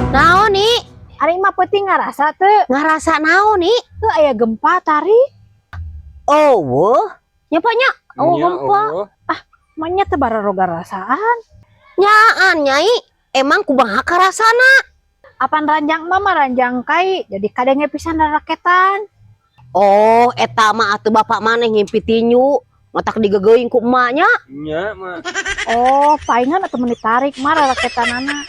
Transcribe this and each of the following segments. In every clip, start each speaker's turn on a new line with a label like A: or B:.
A: Naon nih?
B: Ari mah peuting ngarasa teu?
A: Ngarasa naon nih?
B: Teu aya gempa tarik.
A: Oh, wah. Nya Pak, nya. Oh,
C: Nya,
A: gempa.
C: oh.
B: Manya teu bararoga rasaan.
A: Nyaan, Nyai. Emang kumaha karasana?
B: Apan ranjang mah ranjang kai, jadi kadenge pisan raketan.
A: Oh, eta mah atuh bapak maneh ngimpi tinju. Matak digegeuing ku emaknya.
C: Nya mah.
B: Oh, palingan atuh meni tarik mah raketanana.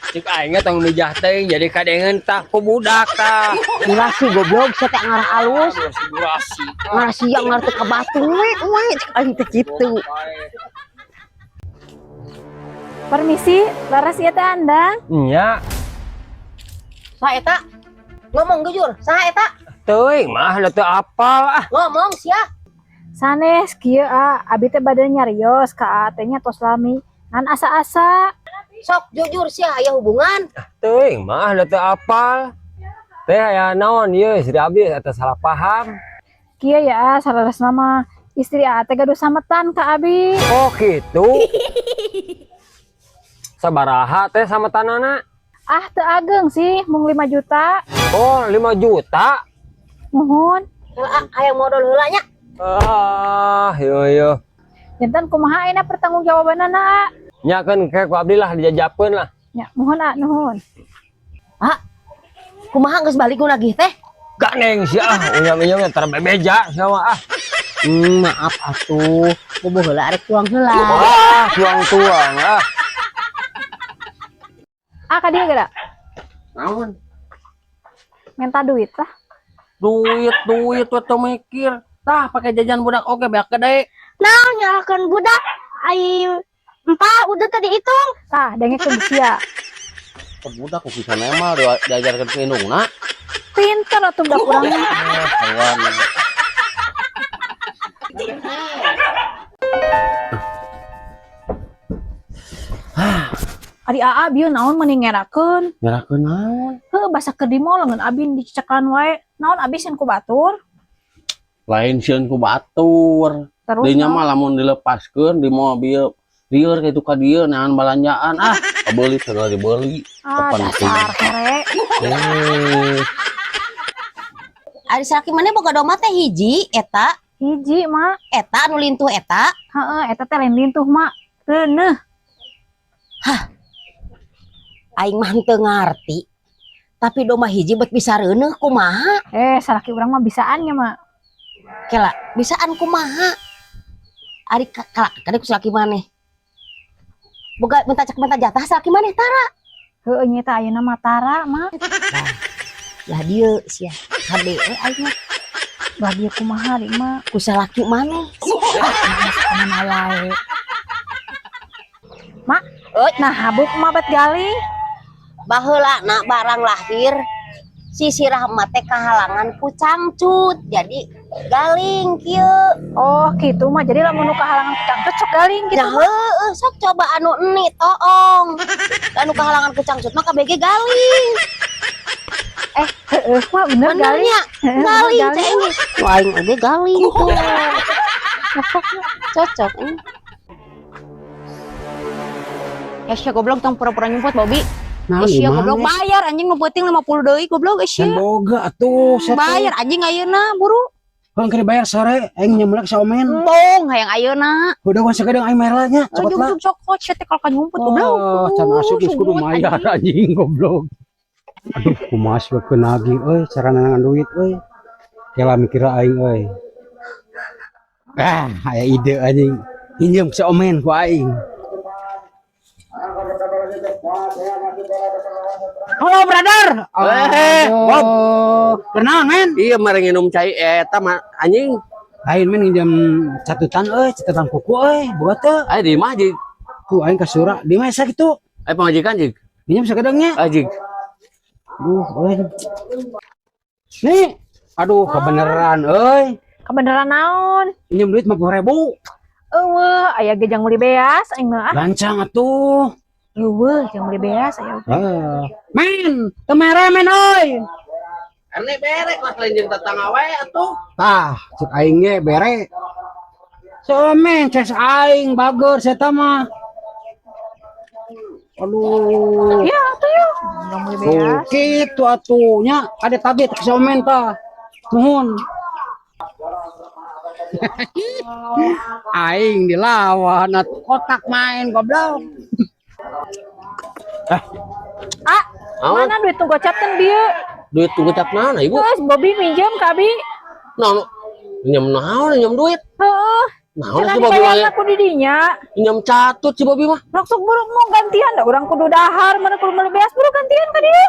C: Cik aing ge tong mijah teuing, jadi kadengeun tah ku budak tah.
A: Durasi, goblok, sia teh ngarah alus.
C: Durasi, durasi.
A: Ngarah sia ngarah teu ka batu we we cek aing teh kitu.
B: Permisi, laras ieu teh Andang?
C: Nya.
A: Saha eta? Ngomong jujur, saha eta?
C: Teuing mah da teu apal ah.
A: Ngomong sia.
B: Sanes kieu a, abi teh bade nyarios ka aa teh nya tos lami. Ngan asa-asa.
A: Sok jujur sia, aya hubungan?
C: Teuing mah da teu apal. Teh aya naon ieu, istri abdi eta salah paham.
B: Kieu ya, saleresna mah istri aa teh gaduh sametan ka abi.
C: Oh, gitu. Sabaraha teh sametanana?
B: Ah, teu ageng sih, mung 5 juta.
C: Oh, 5 juta.
B: Muhun.
A: Heula, hayang modal heula nya.
C: Ah, yo yo.
B: Janten kumaha ayeuna pertanggungjawabanana, a?
C: Nya kan kayak ku abdi lah dijajapeun lah.
B: Nya, muhun a, nuhun.
A: Ah, kumaha, geus balik nu nagih teh?
C: Gandeng sih ah, unyam-unyam tara bebeja sia mah ah.
A: Maaf atuh, bobo heula arek tuang heula.
C: Wah, tuang-tuang ah.
B: Ah, ka dieu geura.
D: Naon?
B: Minta duit lah.
D: Duit, duit we teu mikir. Tah, pakai jajan budak oge beak gede.
E: Naon nyalahkeun budak? Ai empat udah tadi hitung.
B: Tah, dengekeun sia.
D: Ke budak ku bisa nemal diajarkeun ke indungna.
B: Pinter atuh budak urang mah.
D: Hewan.
B: Ari aa bieu naon meni ngerakeun?
D: Nyerahkeun naon?
B: Heuh, basa keur di mall leungeun abi dicecekan wae. Naon abi sieun ku batur?
D: Lain sieun ku batur.
B: Terus
D: Dinya
B: naon?
D: Mah lamun dilepaskeun di mobil lieur kitu ka dieu neangan balanjaan, ah kabeuli segala dibeli.
B: Ah,
D: Kapan
B: dasar kere.
D: Eh,
A: Ari salaki maneh boga domba teh hiji eta?
B: Hiji, Mak.
A: Eta anu lintuh eta?
B: Heeh, eta teh lain lintuh, Mak. Reuneuh.
A: Aing mah henteu ngarti. Tapi domba hiji bet bisa reuneuh kumaha?
B: Eh, salaki urang mah bisaan nya, Mak.
A: Kela, bisaan kumaha? Ari kade ku salaki maneh. Boga minta cek minta jatah salaki maneh tara?
B: Heueuh, nya teh ayeuna mah tara, Mak.
A: Lah, dieu sia. Kade we aing mah.
B: Lah, dieu kumaha di Mak?
A: Ku salaki maneh.
B: Kamana wae. Mak,
A: Euy.
B: nah habuk mah bet galing.
A: Baheula na barang lahir si sirah emak teh kahalangan ku cangcut, jadi galing kieu.
B: Oh, gitu mah. Jadi lamun nu kahalangan ku cangcut sok galing gitu.
A: Nah, heueuh, sok coba anu eni toong. Anu kahalangan ku cangcut mah KBG galing.
B: Eh, heueuh mah bener galing.
A: Benernya
B: Heeh,
A: galing
B: galing.
A: ceng. Wah, aing oge galing tuh. Cocok.
F: Eh sia, goblok, tong pura-pura nyumput, Bobby.
G: Nah,
F: Eh sia,
G: gimana?
F: goblok, bayar anjing, nu penting 50 deui, goblok, eh
G: Can
F: sia.
G: Boga atuh sia teh.
F: Bayar anjing ayeuna buru.
G: Kalau keur bayar sore aing nyemlek sa Omen.
F: Embung hayang ayeuna.
G: Udah wan sakedeung aing bayar lah nya, cokot
F: Ujung
G: lah.
F: ujung cokot sia teh kalau ka nyumput, goblok.
G: Oh, can asup geus kudu
F: Sungut,
G: mayar anjing goblok. Aduh, kumaha sih keun nagih euy, cara nangan duit euy. Kela mikir aing euy. Ah, aya ide anjing. Pinjem si Omen ku aing. Halo, brother.
D: Eh, Bob.
G: Kenal, men?
D: Iya, mari nginum cai eta mah anjing.
G: Lain, men, nginjem catatan euy, catatan kuku euy, boga teu?
D: Aya di imah, jig.
G: Ku aing ka sura, di mana sakitu?
D: Aya pamajikan, jig.
G: Minjem sakedeung nya.
D: Ah, jig.
G: Aduh, euy. Nih, aduh, kebeneran euy.
B: Kebeneran naon?
G: Minjem duit 50.000.
B: Eueuh, aya ge jang meuli beas aing mah ah.
G: Gancang atuh.
B: Eueuh, jang meuli beas aya.
G: Ah. Men, teu mere men euy.
D: Erne bere kelas lain jeung tetangga wae atuh.
G: Tah, cek aing ge bere. So men, ces aing bager saya mah. Aduh.
B: Ya, atuh ya. Urang meuli
G: Tuh,
B: beas.
G: kitu atuh nya, ada tabit ka omen tah. Nuhun. Aing dilawan atuh kotak main goblok.
B: Ah,
D: Naon?
B: mana duit nu gocap teh bieu?
D: Duit tunggu cap mana ibu?
B: Geus Bobby minjem ka abi.
D: Naon? Minjem naon? Minjem duit.
B: Heeh.
D: Naon
B: Cenah
D: si Bobby mah?
B: dibayarna ku di dinya.
D: Minjem catut si Bobby mah.
B: Langsung buru mau gantian da urang kudu dahar, mana kudu meuli beas buru gantian ka dieu.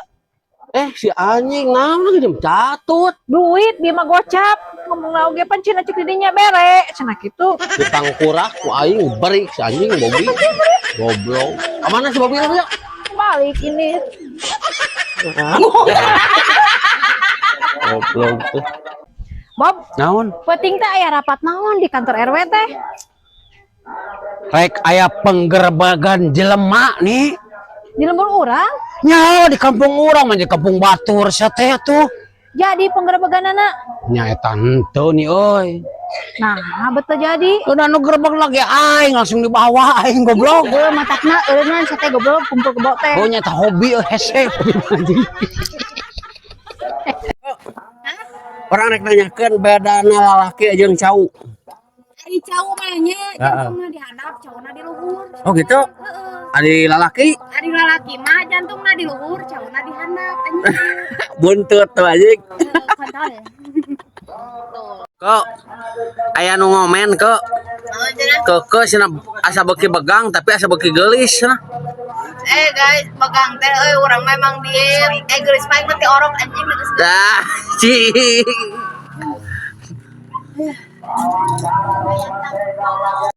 D: Eh si anjing naon lagi minjem catut.
B: Duit bieu mah gocap. Ngomong na oge pan cenah cek di dinya bere, cenah kitu.
D: Ditangkurak ku aing beri si anjing Bobby. Goblok. Kemana si Bobby namanya?
B: Balik ini.
D: Goblok tuh.
B: Bob,
G: Naon?
B: penting teh aya rapat naon di kantor RW teh.
G: Rek aya penggerbegan jelema nih.
B: Di lembur urang.
G: Nya di kampung urang mah di kampung batur sia teh atuh.
B: Jadi penggerebeganana.
G: Nya eta henteu nih euy.
B: Nah, betul jadi.
G: Udah nu gerbek lagi aing langsung dibawa aing goblok.
B: Gue matakna eueunan sate goblok kumpul kebo teh.
G: Oh nyata hobi euy hese anjing.
D: Orang rek nanyakeun bedana lalaki jeung cau.
F: Ari cau mah nya, jantungna di handap, cauna di luhur.
D: Oh gitu? Ari lalaki
F: Ari lalaki mah jantungna di luhur, cauna di handap. Anjing.
D: buntut tuh anjing.
F: Kontol.
D: Kok aya nu ngomen kok. Keke cenah asa beuki begang tapi asa beuki geulis cenah.
F: Eh guys, begang teh euy urang mah emang diem. Eh geulis mah ti orok anjing geus.
D: Dah, cing.